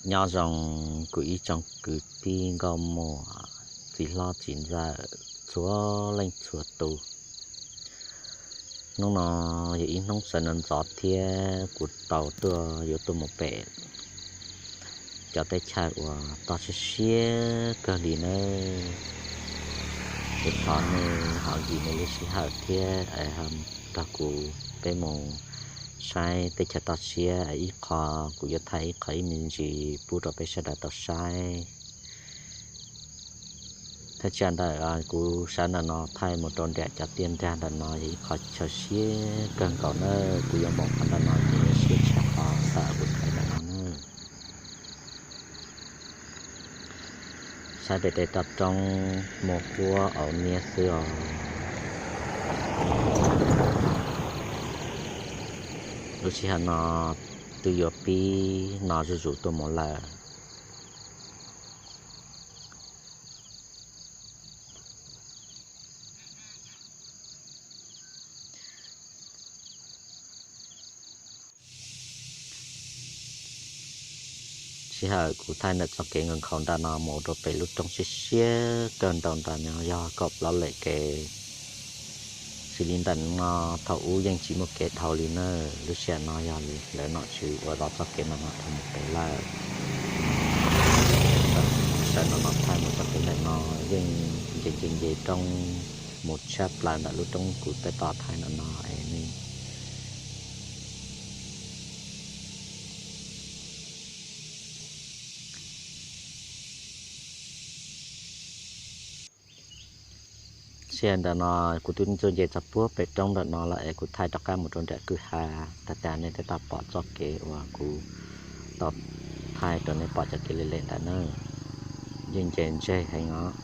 Nyob zoo kuv ib tsoom kwv tij nkauj muam, txiv hlob txiv ntxawm txhua leej txhua tus. Hnub no yog ib hnub sawv ntxov ntxov thiab kuv tau tuaj yuav tuaj mus pem cov teb chaws uas toj siab siab kawg li nawb. Kuv thov nej ho nkim nej lub sij hawm thiab es ho nrog kuv peb mus saib teb chaws toj siab. Ib qho kuv yuav thaij ib qho ib me ntsis pub rau peb sawv daws tau saib. Thaj chaw ntawm kuv sawv ntawm no thaij mus rau nram cov tiaj nrag ntawm no yog ib qho chaw siab kawg nkaus na. Kuv yuav mus qhov ntawm no ces yuav siab tshaj qhov ntawm kuv thaij ntawm no na. Saib pem tej toj roob muaj huab au niab xwb os. Lub sij hawm no twb yuav pib no zuj zus tuaj mus lawm. Sij hawm kuv thaij ntawm txoj kev nkhaus nkhaus nram no mus rau pem lub roob siab siab kawg nraud nram no yog kaum plaub lem kev. Xws li ntawm no thaum ub yeej tsis muaj kev dhau li na. Lub sij hawm no yog lawv nom tswv ua zov txoj kev no no dhau mus pem lawm. Sawv no no thaij mus txoj kev ntawm no yeej nce nce nce roob mus tshaj plaws ntawm lub roob kuv peb tos thaij no no es nej Sij hawm ntawm no kuv twb tuaj nce txog puag pem roob ntawm no lawm es kuv thaij rov qab mus rau nram kwj ha tag tag nej thiaj tau pom txoj kev uas kuv tau thaij rau nej pom cov kev lem lem ntawd na. Yeej nce ntseg heev os.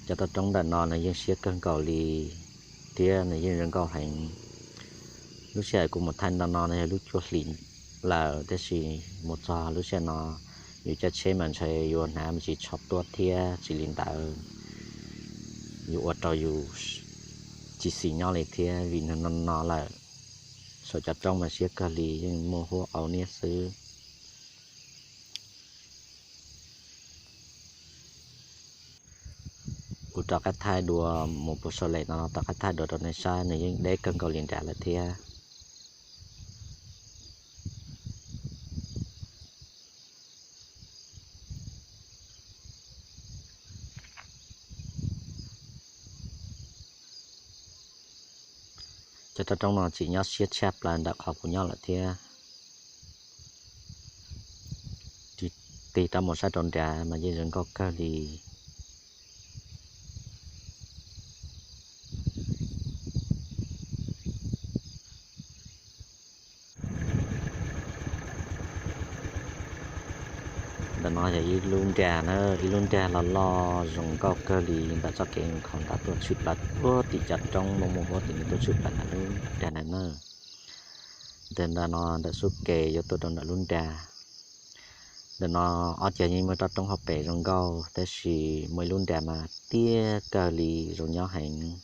Cov toj roob ntawm no nws yeej siab kawg nkaus li thiab nws yeej zoo nkauj heev. Lub sij hawm kuv mus thaij ntawm no no yog lub cuaj hlis lawm tab sis mus txog lub sij hawm no yus caij tsheb mas ntshe yuav hnav me ntsis tsho tuab thiab tsis li ntawd yuav ua rau yus tsis xis nyob li thiab vim nws no no lawm. Saum cov roob mas siab kawg li yeej muaj huab au niab xwb. Kuv rov qab thaij dua mus puag saum lem no rov qab thaij dua rau nej saib nws yeej deb kawg nkaus li nrad lawm thiab. Cov toj roob no tseem nyob siab tshaj plaws ntawm qhov kuv nyob lawm thiab. Tig rov mus saib rau nrad mas yeej zoo nkauj kawg li. Ntawm no yog ib lub nrag na, ib lub nrag loj loj zoo nkauj kawg li ntawm txoj kev nkhaus nram tuaj tshwm plaws puag tim cov roob muaj muaj huab tim no tuaj tshwm plaws ntawm lub nrag ntawd na. Ntawm ntawm no ntawm xub ke yuav tuaj rau ntawm lub nrag. Ntawm no ob cag yeej muaj toj roob hauv pes zoo nkauj tab sis muaj ib lub nrag mas tiaj kawg li zoo nyob heev.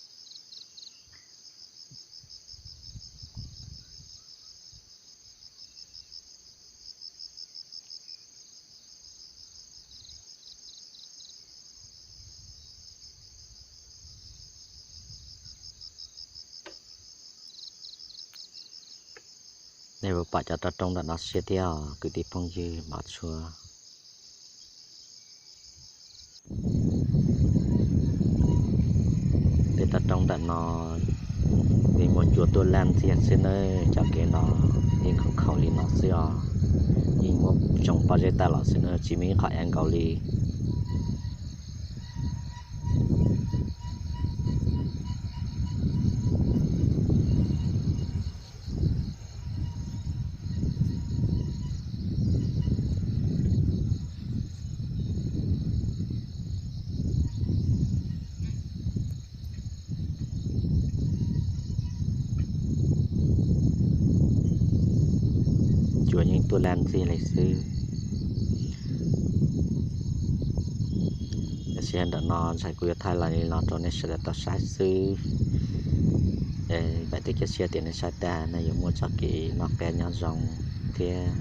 Nej puas pom cov toj roob ntawm no siab thiab os kwv tij phooj ywg hmov tshua. Tej toj roob ntawm no yeej muaj cua tuaj laj ntxiag xwb nawb, cov kev no yeej nkhaus nkhaus li no xwb os, yeej muab tsoo pob zeb tawm los xwb nawb, tsis muaj ib qho av nkaus li. Cua yeej tuaj laj ntxiag li xwb. Tam sim ntawm no ntshai kuv yuav thaij los li no rau nej sawv daws tau saib xwb. Vam thiab cia siab tias nej saib tag nej yuav muaj txoj kev noj qab nyob zoo thiab